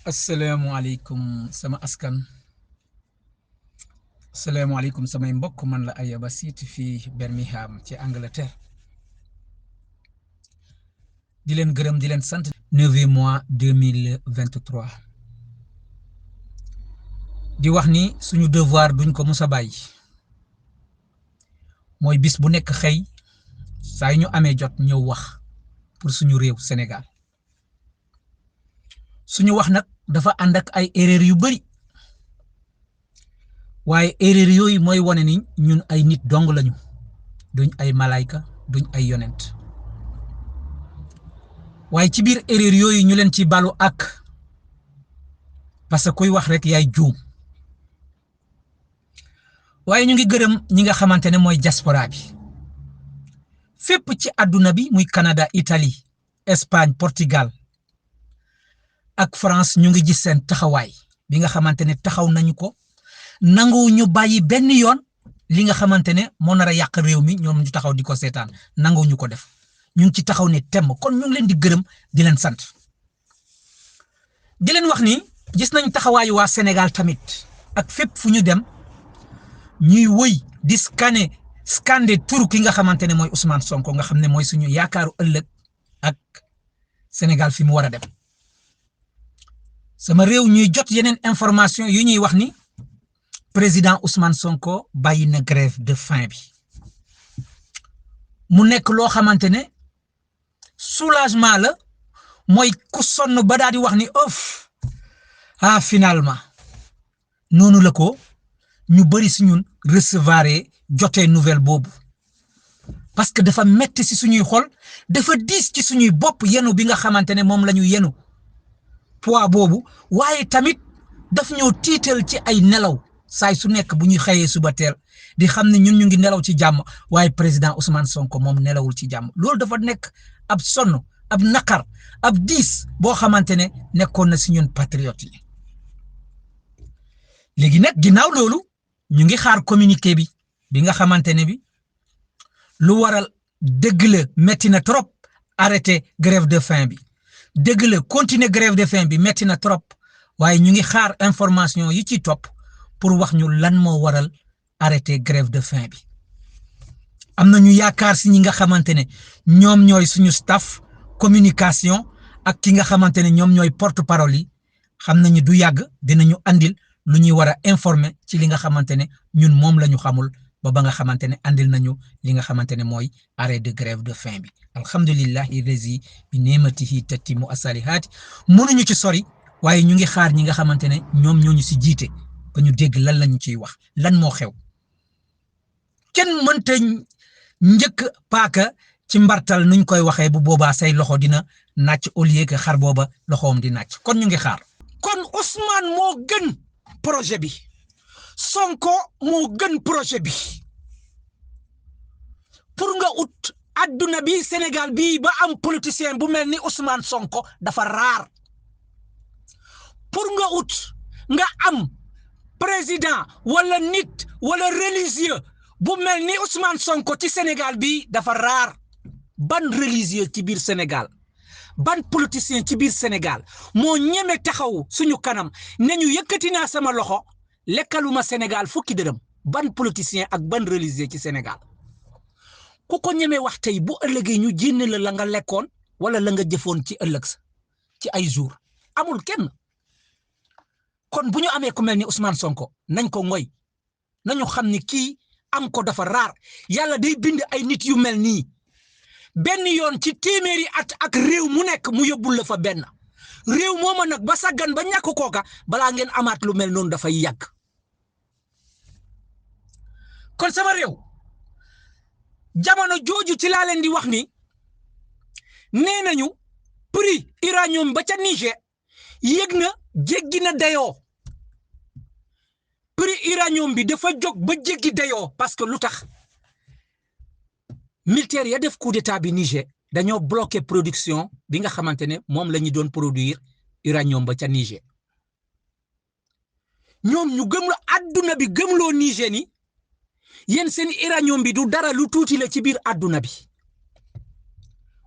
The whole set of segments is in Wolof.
asalaamaaleykum sama askan asalaamaaleykum samay mbokk man la Ayaba Siit fii Birmingham ci Angleterre di leen gërëm di leen sant 9 mois 2023 di wax ni suñu devoir duñ ko musa bàyyi mooy bis bu nekk xëy saa ñu amee jot ñëw wax pour suñu réew Sénégal suñu wax nag dafa ànd ak ay erreur yu bari waaye erreur yooyu mooy wane ni ñun ay nit dong lañu duñ ay malayka duñ ay yonent waaye ci biir erreur yooyu ñu leen ci balu ak parce que kuy wax rek yaay juum waaye ñu ngi gërëm ñi nga xamante ne mooy diaspora bi fépp ci àdduna bi muy Canada Italie Espagne Portugal ak France ñu ngi gis seen taxawaay bi nga xamante ne taxaw nañu ko nangu ñu bàyyi benn yoon li nga xamante ne moo nar a yàq réew mi ñoom ñu taxaw di ko seetaan nangu ñu ko def ñu ngi ci taxaw ne temm kon ñu ngi leen di gërëm di leen sant di leen wax ni gis nañ taxawaayu waa Sénégal tamit ak fépp fu ñu dem ñuy wëy di scandé turu ki nga xamante ne mooy Ousmane Sonko nga xam ne mooy suñu yaakaaru ëllëg ak Sénégal fi mu war a dem sama réew ñuy jot yeneen information yu ñuy wax ni président Ousmane Sonko bàyyi na grève de faim bi mu nekk loo xamante ne soulagement la mooy ku sonn ba daal di wax ni ouf finalement noonu la ko ñu bari si ñun recevoir jotee nouvelle boobu parce que dafa metti si suñuy xol dafa diis ci suñuy bopp yenu bi nga xamante ne moom la ñu yenu poids boobu waaye tamit daf ñëw tiital ci ay nelaw saay su nekk bu ñuy xëyee suba teel di xam ne ñun ñu ngi nelaw ci jàmm waaye président Ousmane Sonko moom nelawul ci jàmm loolu dafa nekk ab sonn ab naqar ab diis boo xamante ne nekkoon na si ñun patriote yi léegi nag ginnaaw loolu ñu ngi xaar communiqué bi nga xamante ne bi lu waral dëgg la metti na trop arrêté grève de faim bi dëgg la continuer grève de faim bi metti na trop waaye ñu ngi xaar information yi ci topp pour wax ñu lan moo waral arrêté grève de faim bi am na ñu yaakaar si ñi nga xamante ne ñoom ñooy suñu staff communication ak ki nga xamante ne ñoom ñooy porte parole yi xam nañu du yàgg dinañu andil lu ñuy war a informer ci li nga xamante ne ñun moom la ñu xamul ba nga xamante ne andil nañu li nga xamante ne mooy arrêt de grève de faim bi alhamdulillahi lazi bi ni'matihi tatimmu as-salihaati mënuñu ci sori waaye ñu ngi xaar ñi nga xamante ne ñoom ñoo ñu si jiite ba ñu dégg lan lañu ciy wax lan moo xew kenn mënta njëkk paaka ci mbartal nuñ koy waxee bu boobaa say loxo dina nàcc au lieu que xar booba loxoom di nàcc kon ñu ngi xaar. kon Ousmane moo gën projet bi Sonko moo gën projet bi pour nga ut adduna bi Sénégal bi ba am politicien bu mel ni Ousmane Sonko dafa raar pour nga ut nga am président wala nit wala religieux bu mel ni Ousmane Sonko ci Sénégal bi dafa raar ban religieux ci biir Sénégal ban politicien ci biir Sénégal moo ñeme taxaw suñu kanam ne ñu yëkkati naa sama loxo lekkaluma Sénégal fukki dërëm ban politicien ak ban religieux ci Sénégal ku ko ñeme wax tey bu ëllëgee ñu jénne la nga lekkoon wala la nga jëfoon ci ëllëg sa ci ay jour amul kenn kon bu ñu amee ku mel ni Ousmane Sonko nañ ko ngoy nañu xam ni kii am ko dafa raar yàlla day bind ay nit yu mel nii benn yoon ci téeméeri at ak réew mu nekk mu yóbbul la fa benn réew mooma nag ba saggan ba ñàkk kooka balaa ngeen amaat lu mel noonu dafay yàgg kon sama réew jamono jooju ci laa leen di wax ni nee nañu prix uranium ba ca Niger yëg na jéggi na dayoo prix uranium bi dafa jóg ba jéggi dayoo parce que lu tax militaire ya def coup d'état bi Niger dañoo bloqué production bi nga xamante ne moom la ñu doon produire uranium ba ca Niger ñoom ñu gëm la adduna bi gëmloo Niger ni yéen seen uranium bi du dara lu tuuti la ci biir adduna bi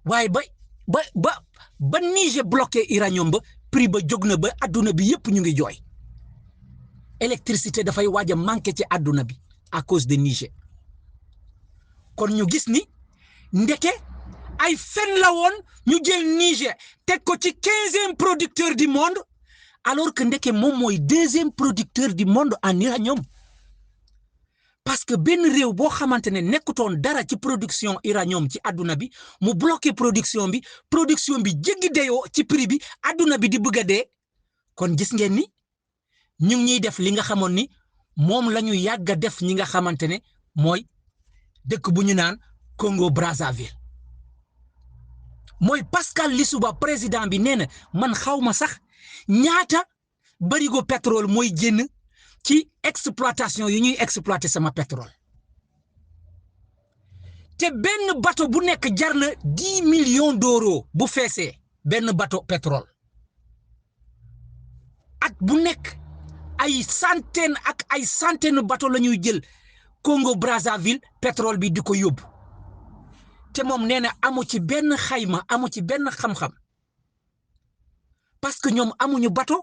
waaye ba Niger bloqué uranium ba prix ba jóg na ba adduna bi yépp ñu ngi jooy électricité dafay waaj a manqué ci adduna bi à cause de Niger kon ñu gis ni ndeke ay fen la woon ñu jël Niger teg ko ci 15e producteur du monde alors que ndeke moom mooy 2e producteur du monde en uranium parce que benn réew boo xamante ne nekkutoon dara ci production uranium ci adduna bi mu bloqué production bi jéggi dayoo ci prix bi adduna bi di bëgg a dee kon gis ngeen ni ñu ngi ñuy def li nga xamoon ni moom la ñu yàgg a def ñi nga xamante ne mooy dëkk bu ñu naan Congo Brazzaville mooy Pascal Lissouba président bi nee na man xaw ma sax ñaata barigo pétrole mooy génn ci exploitation yi ñuy exploiter sama pétrole te benn bateau bu nekk jar na 10 millions d'euros bu feesee benn bateau pétrole at bu nekk ay centaine ak ay centaine bateau la ñuy jël Congo Brazzaville pétrole bi di ko yóbbu te moom nee na amu ci benn xayma amu ci benn xam-xam parce que ñoom amuñu bateau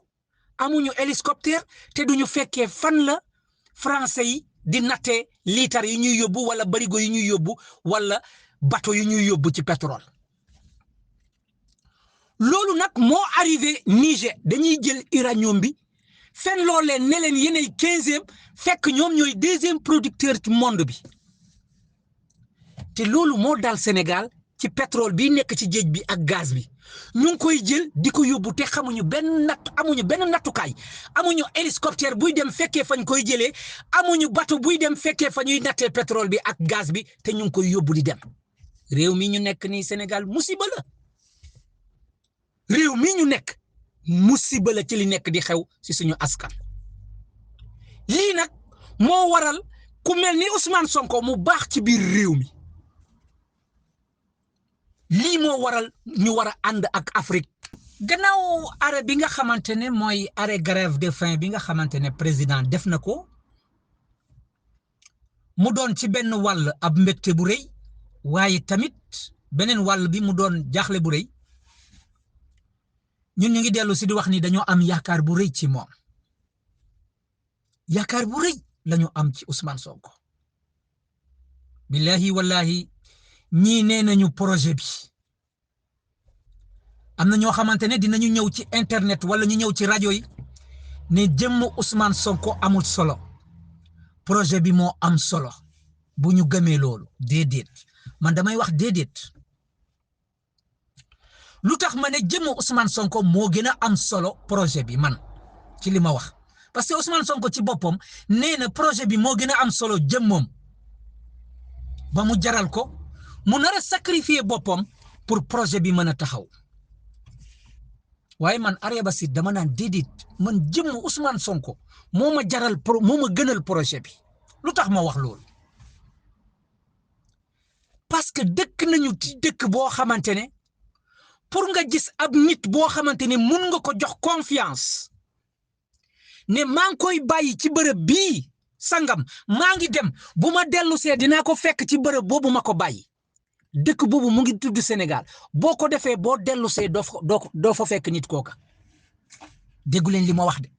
amuñu hélicoptère te duñu fekkee fan la français yi di nattee litre yi ñuy yóbbu wala barigo yi ñuy yóbbu wala bateau yi ñuy yóbbu ci pétrole loolu nag moo arrivé Niger dañuy jël uranium bi fen loo leen ne leen yéenay 15e fekk ñoom ñooy 2e producteur ci monde bi te loolu moo dal Sénégal ci pétrole bi nekk ci géej bi ak gaz bi ñu ngi koy jël di ko yóbbu te xamuñu benn nattukaay amuñu hélicoptère buy dem fekkee fañ koy jëlee amuñu bateau buy dem fekkee fa ñuy nattee pétrole bi ak gaz bi te ñu ngi koy yóbbu di dem réew mi ñu nekk nii Sénégal musiba la réew mi ñu nekk musiba la ci li nekk di xew ci suñu askan lii nag moo waral ku mel ni Ousmane Sonko mu baax ci biir réew mi lii moo waral ñu war a ànd ak Afrique gannaaw arrêt bi nga xamante ne mooy arrêt grève de faim bi nga xamante ne président def na ko mu doon ci benn wàll ab mbégte bu rëy waaye tamit beneen wàll bi mu doon jaaxle bu rëy ñun ñu ngi dellu si di wax ni dañoo am yaakaar bu rëy ci moom yaakaar bu rëy lañu am ci Ousmane Sonko billahi wallahi ñii nee nañu projet bi am na ñoo xamante ne dinañu ñëw ci internet wala ñu ñëw ci rajo yi ne jëmm Ousmane Sonko amul solo projet bi moo am solo bu ñu gëmee loolu déedéet man damay wax déedéet lu tax ma ne jëmm Ousmane Sonko moo gën a am solo projet bi man ci li ma wax parce que Ousmane Sonko ci boppam nee na projet bi moo gën a am solo jëmmoom ba mu jaral ko mu nar a sacrifier boppam pour projet bi mën a taxaw waaye man Arya Basit dama naan déedéet man jëmm Ousmane Sonko moo ma jaral moo ma gënal projet bi lu tax ma wax loolu parce que dëkk nañu ci dëkk boo xamante ne pour nga gis ab nit boo xamante ne mun nga ko jox confiance ne maa ngi koy bàyyi ci bërëb bii sangam maa ngi dem bu ma dellu see dinaa ko fekk ci bërëb boobu ma ko bàyyi dëkk boobu mu ngi tudd Sénégal boo ko defee boo dellu see doo fa fekk nit kooka déggu leen li ma wax de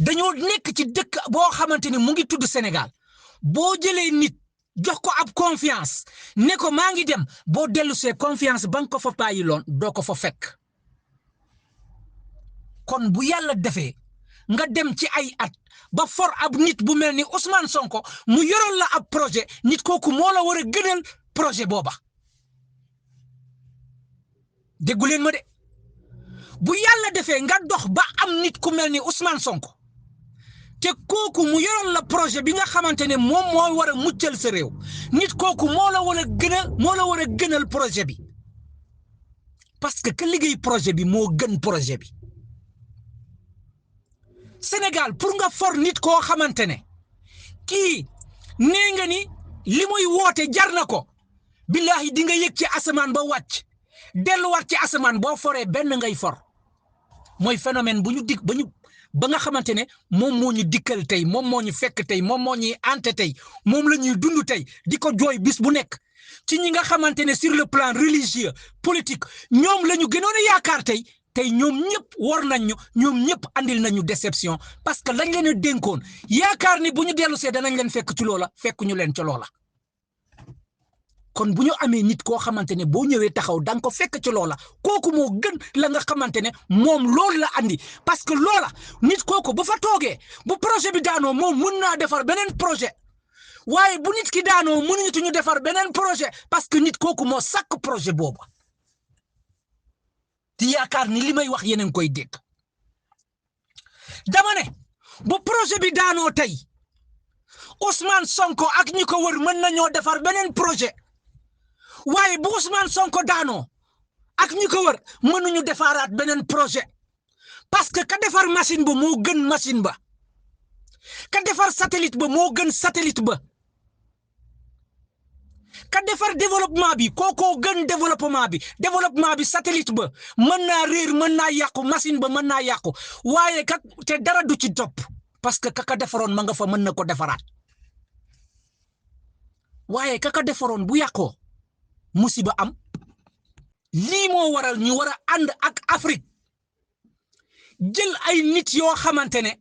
dañoo nekk ci dëkk boo xamante ne mu ngi tudd Sénégal boo jëlee nit jox ko ab confiance ne ko maa ngi dem boo dellu see confiance ba nga ko fa bàyyi loon doo ko fa fekk kon bu yàlla defee nga dem ci ay at ba for ab nit bu mel ni Ousmane Sonko mu yoroon la ab projet nit kooku moo la war a gënal projet booba déggu leen ma de bu yàlla defee nga dox ba am nit ku mel ni Ousmane Sonko te kooku mu yoroon la projet bi nga xamante ne moom moo war a muccal sa réew nit kooku moo la war a gënal projet bi parce que liggéey projet bi moo gën projet bi Sénégal pour nga for nit koo xamante ne kii nee nga ni li muy woote jar na ko billahi di nga yëg ci asamaan ba wàcc delluwaat ci asamaan boo foree benn ngay for mooy phénomène bu ñu dig ba nga xamante ne moom moo ñu dikkal tey moom moo ñu fekk tey moom moo ñuy ante tey moom la ñuy dund tey di ko jooy bis bu nekk ci ñi nga xamante ne sur le plan religieux politique ñoom la ñu gënoon a yaakaar tey tey ñoom ñëpp war nañ ñu ñoom ñëpp andil nañu déception parce que lañ leen a dénkoon yaakaar ni bu ñu dellu see danañ leen fekk ci loola fekk ñu leen ci loola kon bu ñu amee nit koo xamante ne boo ñëwee taxaw da nga ko fekk ci loola kooku moo gën la nga xamante ne moom loolu la andi parce que loola nit kooku bu fa toogee bu projet bi daanoo moom mun naa defar beneen projet waaye bu nit ki daanoo mënuñu ñu defar beneen projet parce que nit kooku moo sàkk projet boobu ti yaakaar ni li may wax yeneen koy dégg dama ne bu projet bi daanoo tey Ousmane Sonko ak ñi ko wër mën nañoo defar beneen projet waaye bu Ousmane Sonko daanoo ak ñi ko wër mënuñu defaraat beneen projet parce que ka defar machine ba moo gën machine ba ka defar satellite ba moo gën satellite ba ka defar développement bi kookoo gën développement bi satellite ba mën naa réer mën naa yàqu machine ba mën naa yàqu waaye kat te dara du ci topp parce que kaka defaroon ma nga fa mën na ko defaraat waaye kaka defaroon bu yàqoo musiba am lii moo waral ñu war a ànd ak Afrique jël ay nit yoo xamante ne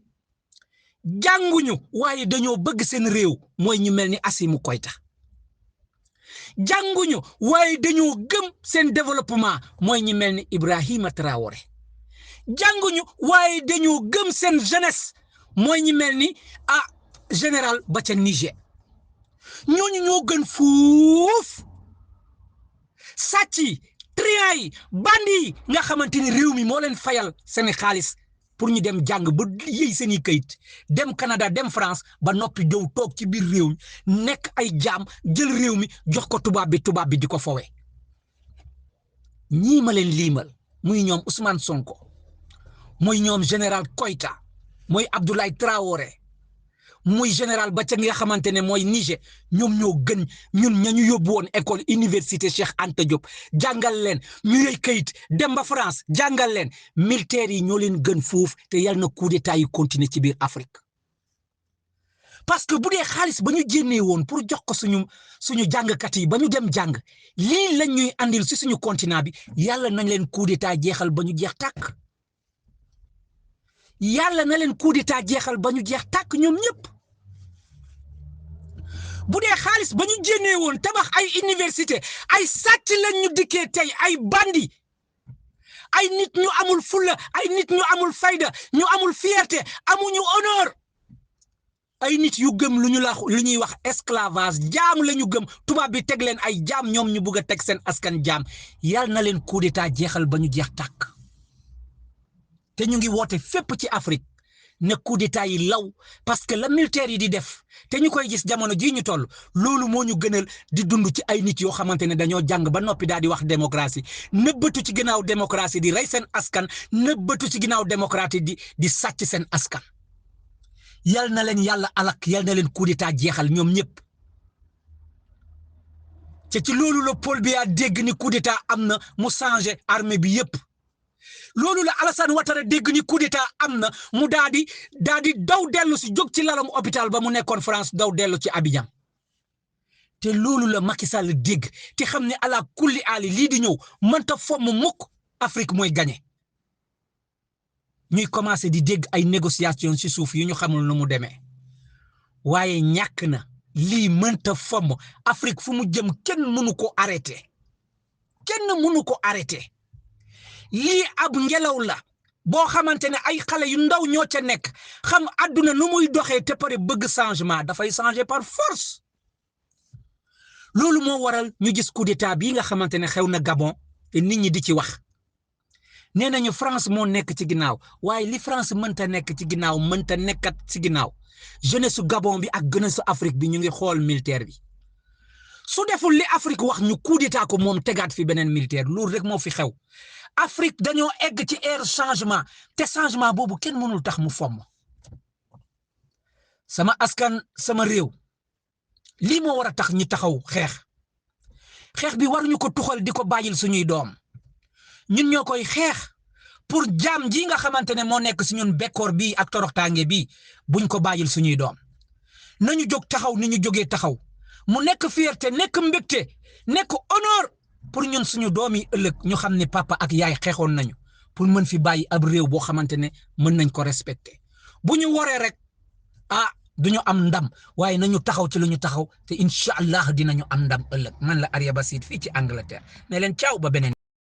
jànguñu waaye dañoo bëgg seen réew mooy ñu mel ni Assimi Koïta jànguñu waaye dañoo gëm seen développement mooy ñu mel ni Ibrahima Traoré jànguñu waaye dañoo gëm seen jeunesse mooy ñu mel ni général ba ca Niger ñooñu ñoo gën fuuf sàcc yi trian yi bandi yi nga xamante ni réew mi moo leen fayal seen xaalis pour ñu dem jàng ba yëy seen i kayit dem Canada dem France ba noppi jow toog ci biir réew mi nekk ay jaam jël réew mi jox ko tubaab bi di ko fowe ñii ma leen liimal muy ñoom Ousmane Sonko muy ñoom général Koïta mooy Abdoulaye Traoré muy général ba ca nga xamante ne mooy Niger ñoom ñoo gën ñun ñañu yóbbu woon école université Cheikh Anta Diop jàngal leen ñu yey kayit dem ba France jàngal leen militaires yi ñoo leen gën foofu te yal na coup d'état yi continuer ci biir Afrique parce que bu dee xaalis ba ñu jénnee woon pour jox ko suñu jàngkat yi ba ñu dem jàng lii lañ ñuy andil si suñu continent bi yàlla nañ leen coup d'état jeexal ba ñu jeex tàkk yàlla na leen coup d'état jeexal ba ñu jeex tàkk ñoom ñëpp bu dee xaalis ba ñu jénnee woon tabax ay université ay sàcc lañ ñu dikkee tey ay bandi ay nit ñu amul fulla ay nit ñu amul fayda ñu amul fierté amuñu honneur ay nit yu gëm lu ñuy wax esclavage jaam la ñu gëm tubaab bi teg leen ay jaam ñoom ñu bëgg a teg seen askan jaam yàlla na leen coup d'état jeexal ba ñu jeex tàkk te ñu ngi woote fépp ci Afrique ne coup d'état yi law parce que la militaire yi di def te ñu koy gis jamono jii ñu toll loolu moo ñu gënal di dund ci ay nit yoo xamante ne dañoo jàng ba noppi daal di wax démocratie nëbbatu ci ginnaaw démocratie di rey seen askan nëbbatu ci ginnaaw démocratie di sàcc seen askan yal na leen yàlla alak yal na leen coup d'état jeexal ñoom ñëpp te ci loolu la Paul Biya dégg ni coup d'état am na mu changé armée bi yëpp loolu la Alassane Ouattara dégg ni coup d'état am na mu daal di daw dellu si jóg ci lalam hôpital ba mu nekkoon France daw dellu ci Abidjan te loolu la Macky Sall dégg te xam ne ala kulli ali lii di ñëw mënta fomm mukk Afrique mooy gagné ñuy commencé di dégg ay négociations ci suuf yu ñu xamul nu mu demee waaye ñàkk na lii mënta fomm Afrique fu mu jëm kenn mënu ko arrêté lii ab ngelaw la boo xamante ne ay xale yu ndaw ñoo ca nekk xam àdduna nu muy doxee te pare bëgg changement dafay changer par force loolu moo waral ñu gis coup d'état bii nga xamante ne xew na Gabon te nit ñi di ci wax nee nañu France moo nekk ci ginnaaw waaye li France mënta nekk ci ginnaaw mënta nekkat ci ginnaaw jeunesse su Gabon bi ak jeunesse su Afrique bi ñu ngi xool militaire bi su deful li Afrique wax ñu coup d'état ko moom tegaat fi beneen militaire loolu rek moo fi xew Afrique dañoo egg ci ère changement te changement boobu kenn mënul tax mu fomm sama askan sama réew lii moo war a tax ñu taxaw xeex bi waruñu ko tuxal di ko bàyyil suñuy doom ñun ñoo koy xeex pour jaam ji nga xamante ne moo nekk si ñun bekkoor bii ak toroxtaange bii buñ ko bàyyil suñuy doom nañu jóg taxaw ni ñu jógee taxaw mu nekk fierté nekk mbégte nekk honneur pour ñun suñu doom yi ëllëg ñu xam ne papa ak yaay xeexoon nañu pour mën fi bàyyi ab réew boo xamante ne mën nañ ko respecter bu ñu waree rek duñu am ndam waaye nañu taxaw ci lu ñu taxaw te incha allah dinañu am ndam ëllëg man la Arya Basit fii ci Angleterre ne leen caaw ba beneen